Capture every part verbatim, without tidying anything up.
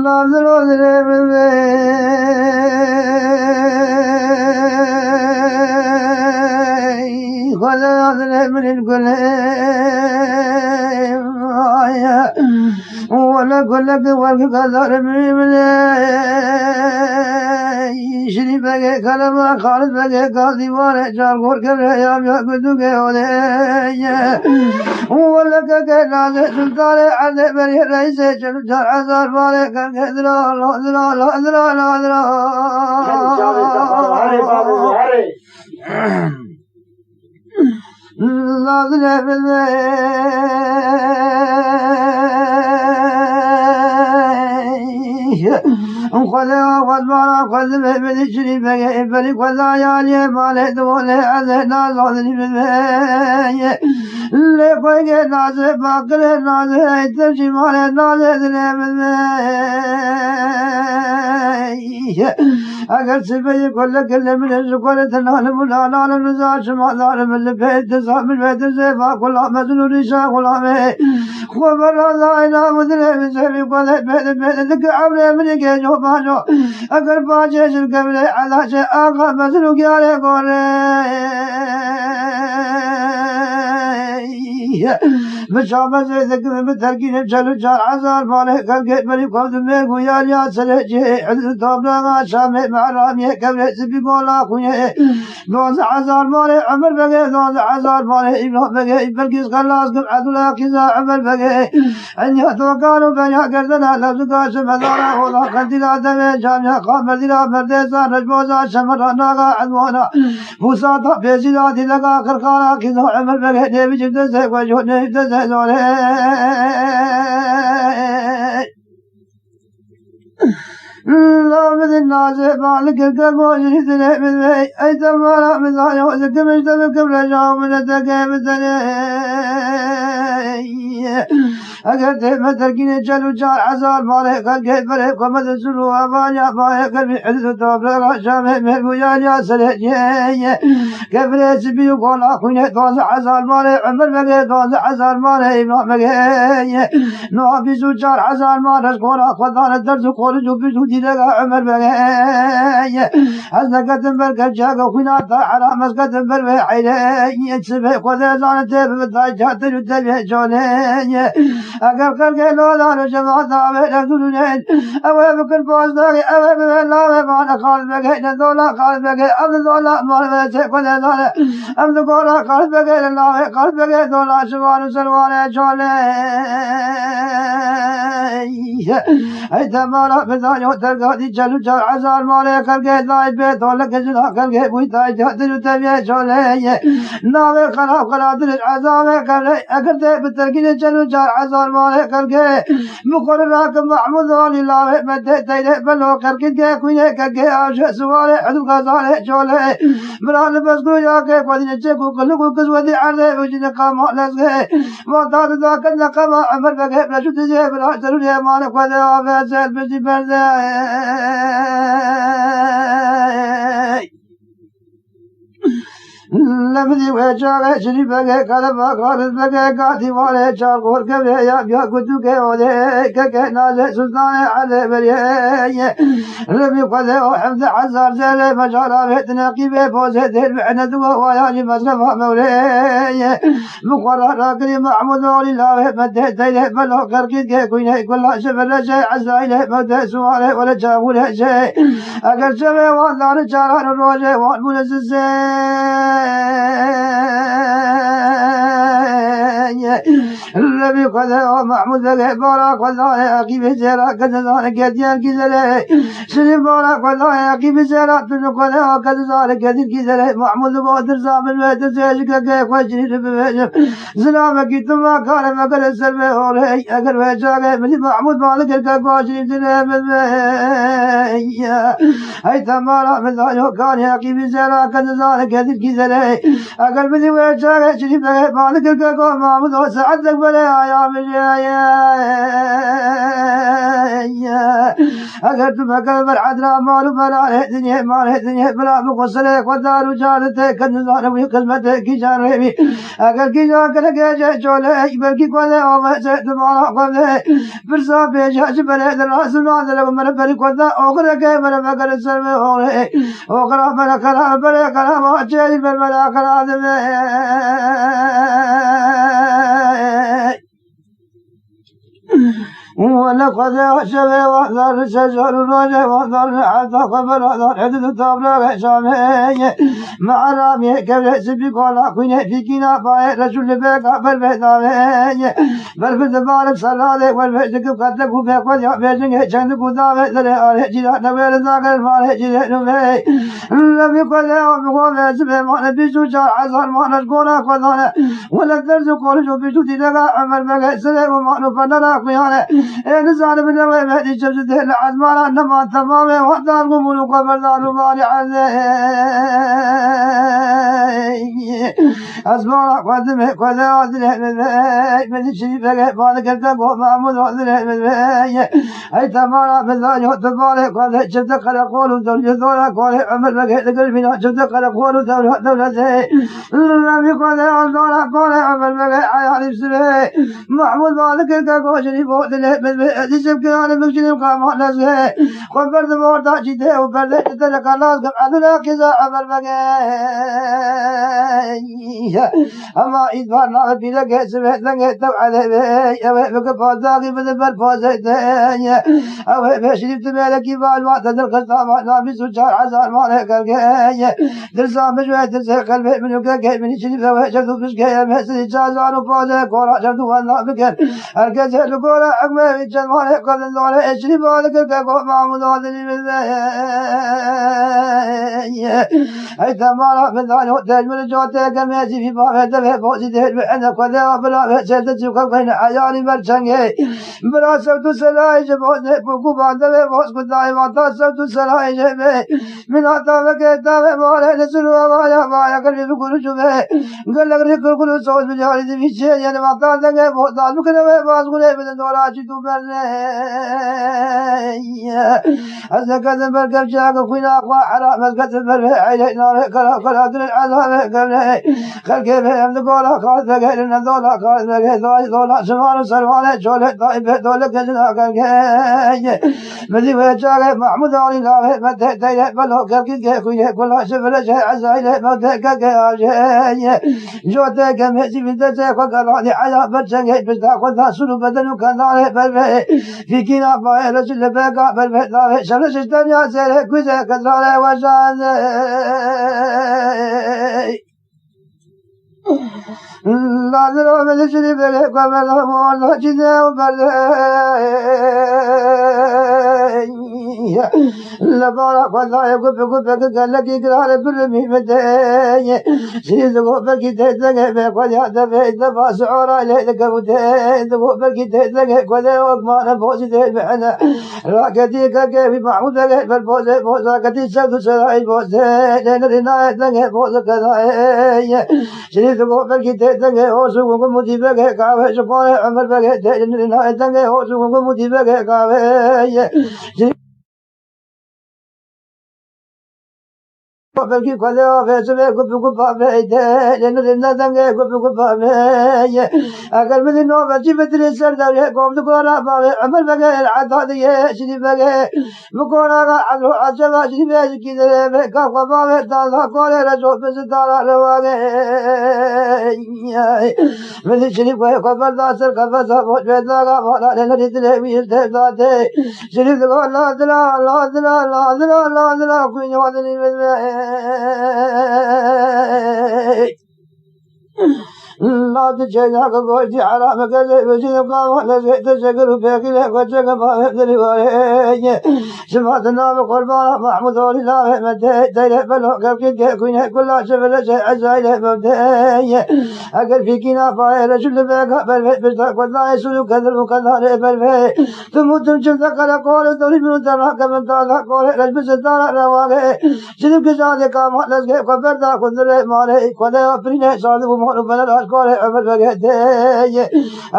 Nazir ozre bibê. Xwedê nazire min gulê. Ay. Wele gulek welk kazar bibê. Şirî begê kalema, Xalid begê kazî ware, çar gor kevre ya ya gudu ge ode. Wele keke nazê sultanê erdê berê reîsê çel û çar hezar barê keke dira, la dira, la dira, la dira. Hadi çavê te, hadi babo, hadi. Nazire bibê. Xwedê xwedbara xwedibê bidî çirî begê, berî xweda yaliyê malê diwolê ezê nazozî bibê. Lê xwegê nazê baqilê nazê, eytem jî malê nazê dilê bibê. Eger sibeyê kolek lê min ji xwe re tinalim û nanalim, za şima darim li pê dizan min ve dizê va kula mezin û rîşa xulamê. Xwe berra dayna û dilê min zevî xwe de pê de pê de dike ewrê min ê gêjo bajo. Eger bacê jin kevlê elaşê axa mezin û giyarê gorê. Bi çavmezê dikim, bi terkînim çel û çar hezar malê kevgê berî kovdimê guyariya serê cihê. Hizir toprağa Şamê mehramiyê kevlê sibî gola xwînê. Duwazdeh hezar malê Emer Begê, duwazdeh hezar malê Îbrahim Begê, Belkîs Xellas kim Edula Kîza Emer Begê. Enya tokan û benya gerdena lezûka ji mezara ola qendîla devê camiya Qamerdîla Merdêsa Rejboza Şemera Naga Edwana. Bûsata Pêzîla Dîleka Qirqara Kîza Emer Begê, nêvî civde zê xwejo, nêvî de zê zorê. La bidin nazê balik ke gojî dilê min vey. Ey te mala min zayo, zikim işte bikim reja min te ke bidenê. Eger te me terkînê çel û çar hezar malê xelkê berê xwe me de zûr û avanya bayê kermî hizir toprağa Şamê mêr bûyaniya serê cihê. Kevlê sibî û gola xwînê duwazdeh hezar malê Emer Begê, duwazdeh hezar malê Îbrahim Begê. Niha bîst û çar hezar mal reşkora xwe dane derz û xorij û bîst û dîdega Emer Begê. Ez neketim ber kevçeke xwîna te heram, ez ketim ber vê heyrê. Sibê xwe dê zane tê bibe tay çatir û tevê çolê. Eger xelkê lodan û cemaat avê re zûrûnên, ew ê bikin pazdagî, ew ê bibe lavê mane Xalid Begê, ne dola Xalid Begê, ev di dola mane ve çê xwe dê zane. Em di gora Xalid Begê li navê Xalid Begê dola şivan û servanê çolê. Hey te mala bizayo tergadî çel û çar hezar malê xelkê dayî bê tolek jina xelkê bûy tay cadir û teviyê çolê. Navê xerab xeratir ezavê xelê eger tê bi tergînê çel û çar hezar malê xelkê. Bi xwe re rakim Mehmûd Alî lavê me tê teyrê belo xelkî ke xwînê xelkê aşe siwarê hidû xezarê çolê. Mira li bezgû ya ke xwedî çek û kilik û kiz wedî erdê û jî niqama lezgê. Van ta dida ket neqama Emer Begê reşû dizê vira serû lê mane xwedê avê ser bijî berdê. Lemidî wê çaxê Şirî Begê, Kaleba Xalid Begê, Gatî Warê, Çarxor Kevlê ya biya Gutûkê Odê, Keke Nazê Sultanê Elê Beriyê. Rebî xwedê o hevdeh hezar zêrê mecara vê tineqî vê pozê dêr mihnet û waya jî mesrefa mewlê. Bi xwe re rakirî Mehmûd Olî lavê me tê teyrê belo qerqît ke kûynê kula şevereşê Ezraîlê me tê suwarê wele çavûrê şê. Eger çavê wan dani çaran rojê wan bûne zizê. Rebî xwedê o Mehmûd Begê bara xwedayê Eqîbê zêra ke dizane ke diyen kî zerê. Şirîn bara xwedayê Eqîbê zêra tu xwedê o ke dizane ke din kî zerê. Mehmûd bo dirza min ve dirzê ji ke ke xwe şirîn bibêjim. Zilamekî tu ma kare me gele ser ve orê. Eger ve çaxê min Mehmûd balikir ke xwe şirîn dilê min ve. Hey te mala min dayo kanê Eqîbê zêra ke dizane ke din kî zerê. Eger bidî wê çaxê çilî bege, balikir ke go Mahmûd o saetek bere aya min ye. Eger tu meke ber hedra mal û belalê dinyê, malê dinyê bila bixwe serê xwe dar û car dite, ke nizane wî xizmetê kîjan rê bî. Eger kîjan kelekê jê çolê, belkî xwedê avê sê tu mala xwedê. Pirsa bêje ji berê de razim nadire û mere berî xwedê oxireke mere vegere ser vê oxirê. Oxira mere xera berê xera ma çêrî ber mere xera dibe. Wele Xwedê şevê wexdar, şejar û rojê wexdar, heta xwe beradar, hedi du tabla ve şamê. Me eramiyê kevre sipî kola xwînê fîkîna bayê, reşû li beka ber vê davê. Ber bi dibarim selalê, wer vê dikim katek û bê xwedya bêjingê çendik û davê derê arê cîra newê li zager marê cîrê nûvê. Rebî xwedê o bi xwe vê zibê mane bîst û çar hezar mane ji gona xwe dane. Wele derz û kolij û bîst û dîdega Emer Bege sirê û man û fenera xuyane. Ê nizanim ne wê vedî çim ji dê li ezmana nema temamê wextan û bûn û xeberdar û balî erdê. Ez bala xwe dimê xwedê a dilê min vey, min şirî vege balikirte go Mahmûd a dilê min vey. Ey temara min zanî hot balê xwedê çifte qereqol û dewlê dora kolê Emer Bege digir bîna çifte qereqol û dewla dewletê. Rebî xwedê a dora kolê Emer Bege eyalî sirê. Mahmûd balikir ke go şirî bo dilê min vey. Dîsim kirane min şirî qama lezgê. Xwe berdim orta cîdê û berdê ji te leka lazgim edûna kiza Emer Bege. Hema îdbar nave pîlekê sibê dengê tew elê bê. Ew ê bike pazdagî bide ber pozê te. Ew ê bê şirîf tu mêrekî val ma te dilxista ma nabî û çar hezar malê kelkê. Dirsa min ji wê tirsê qelbê min û kekê min şirîf ew ê şert û pişkê em ê sirî çar zar û pozê kora şert û wenda bikin. Her kesê li gora ekmê wî çend malê xwe din dore ê şirîf balikir ke go Mahmûd a dilî min vey. Ey temara min dano tecmil cotê ke mêzî vî bavê devê bozî dêr bi ene xwedê a bila vê çêtir çî xwe keyne eyalî ber çengê. Bila sewt û selayê ji bozê bû ku bandevê boz ku dayê vata sewt û selayê jê bê. Min hata veke tavê mare li zil û hevaya maya gelî bi gurû cû bê. Gelek rî kurkur û soz bi carî di vî çê yeni vata dengê boz dal bikine wê baz gulê bidin dola çî tu bernê. Ez neketim ber kevçiyeke xwîna xwe heram, ez ketim ber vê eylê navê kara kara dilin ezabê kevnê. Xelkê vê em di gola xal vegêrin, em dola xal vegê, dola, dola, şivan û servanê, çolê, taybê, dolê, gecina xelkê. Min dî wê çaxê Mahmûd Alî navê me tê teyre, belo, kevkî, kê, xwînê, kula, şifre, şê, ezaylê, me tê, kekê, ajê. Jotê, kemê, zîvîn, tê, tê, xwe, gelanî, eya, ber çengê, pişta, xwe, da, sulu, beden û kendarê, ber, be. Fîkîna, bayê, reşî, li beka, ber, be, davê, şevle, şişten, ya, sêrê, kuzê, ketrarê, weşan. Lazira min şirî bere xwe bela mala cîde û berde. Li bara xwe dayê gup gup gelekî girare birimî bide. Şirî digo belkî tê dengê bê xwe ya devê deva siora lê dikewte. Digo belkî tê dengê xwe de wek mane bozî dê bihene. Raketî keke wî Mahmûd Begê ber bozê boza ketî sewd û serayî bozê. Lê nirî nayê dengê boz kenayê. Şirîf digo belkî tê dengê hoz û gum û dîvegê kahve ji xwarê Emer Begê tê nirî nayê dengê hoz û gum û dîvegê kahve. Belkî xwedê avê sibê gup gup avê de, lê nirê ne dengê gup gup avê ye. Eger min navê cî bitirê ser dewrê, gom di gora bavê, Emer Begê el Eda diye, Şirîf Begê. Bi gora ga Ebru Aceba Şirîf Begê ki dere, be ka xwe bavê, da da kore re co bizi dara rewagê. Min şirîf xwe xwe berda ser qefesa, boş be daga, vana lê nirî dilê wî tevda tê. Şirîf digo, la dila, la dila, la dila, la dila, kuynî wadinî min be. La tu çênaka goştî heram e, kezê bicî de kavan lezgê te çekir û pêkî lê xwe çeke bavê dilî warê. Ji ma tu navê qurbana Mahmûd Olî navê me tê. Teyre belo kevkî tê kuyne kula çi bile çe Ezraîlê me tê. Eger fîkîna payê re jû li beka bervê pişta kotlayê sûd û kedir û kedarê bervê. Tim û tim çim te qereqolê dorî min û te nakevin taza kolê re ji bin sitara rewagê. Çinik gizadê kama lezgê xwe berda xundirê malê, xwedê ya pirînê sazî bû mal û bener aşkorê Ömer Begê tê.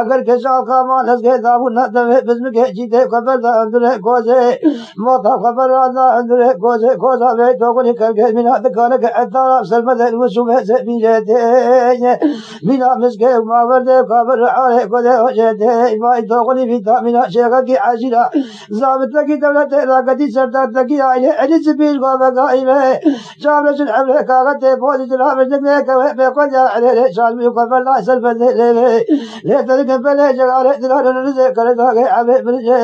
Eger kesa kama lezgê dabû nedemê bizmikê çîtê xwe berda hundirê kozê. Mata xwe berda hundirê kozê, koza bê toxunî kevgê mîna dikare ke etara selmedê li wisûmê zê bîjê tê. Mîna miskê û maverdê kabir arê xwedê hocê tê. Vay toxunî vîtamîna şêxekî ezîra. Zabitekî dewletê raketî serdartekî aîlê Elî Zibîr Gavegayî ve. Çavreşin evre kaxetê pozî dila ve dik nêkeve bê xwedya erê rê çarmî xwe berda ser bendê lê ve. Lê te dike belê cegarê dila rizê kare dagê evê biricê.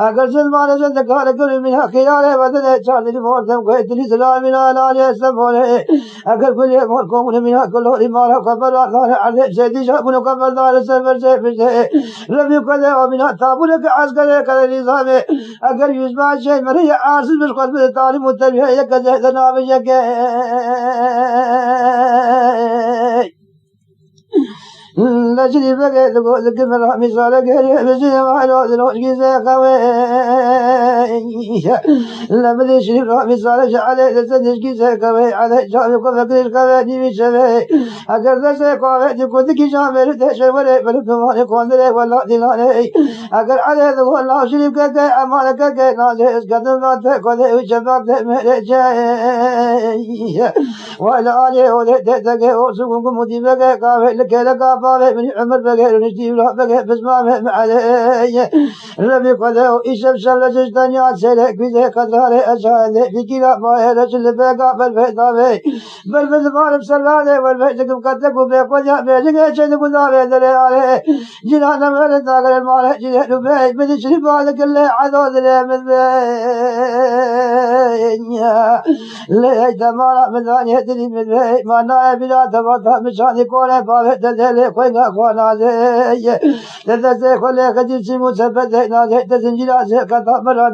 Eger zin mare zin dikare gurî mîna xiyarê ve dide çar dilî mortem xwe dilî zila mîna lalê Estenbolê. Eger gulê mor komûnê mîna kulorî mara xwe berda dane erdê zêdî jabûne xwe berda li ser berzê piştê. Revî xwedê o mîna tabûneke eskerê kare nîzamê. Eger yüzbaşê meriyê arsız bir xwedbir talim û terbiye yek ez de navê yekê. Lejilî vegê digo dikim ra mîsale gerê bizî valo dilojgî zê qewê. Lemidê şirî ra mîsale ji elê dizin dişgî zê qewê. Elê çavê ku vekirî qewê nîvî şevê. Eger destê xwe avêtî ku dikî camêrî tê şewerê, belê tu vanê kondirê wela dîlanê. Eger elê di wela şirî keke, emanê keke, nazê, ez kedim va te kodê û cevak te mêrê çê. Wela alê olê te teke, o sukun ku mudî veke, kavê li kêleka bavê min Ömer Begê, rûniştî wila Begê, bizmamê me elê. Rebî xwedê û îşev şevle ji tenya sêlê, kwîzê qedarê, ez şahidê, fikîra mayê, reçin li beka bervê davê. Ber bi divarim serradê, wer vê dikim qetek û bê xwedya bê, dingê çê diku davê derê alê. Cîna neverin dagirê malê, cînê nûbey, min şirî ba dikir lê edo dilê min bê. Lê ey te mala min danê dilî min bê, ma nayê bîra te vata min şanî kolê bavê te dê lê xwênga xwe nazê. Te destê xwe lê xecî çîm û sepetê nazê, te zincîra zê qeta min ra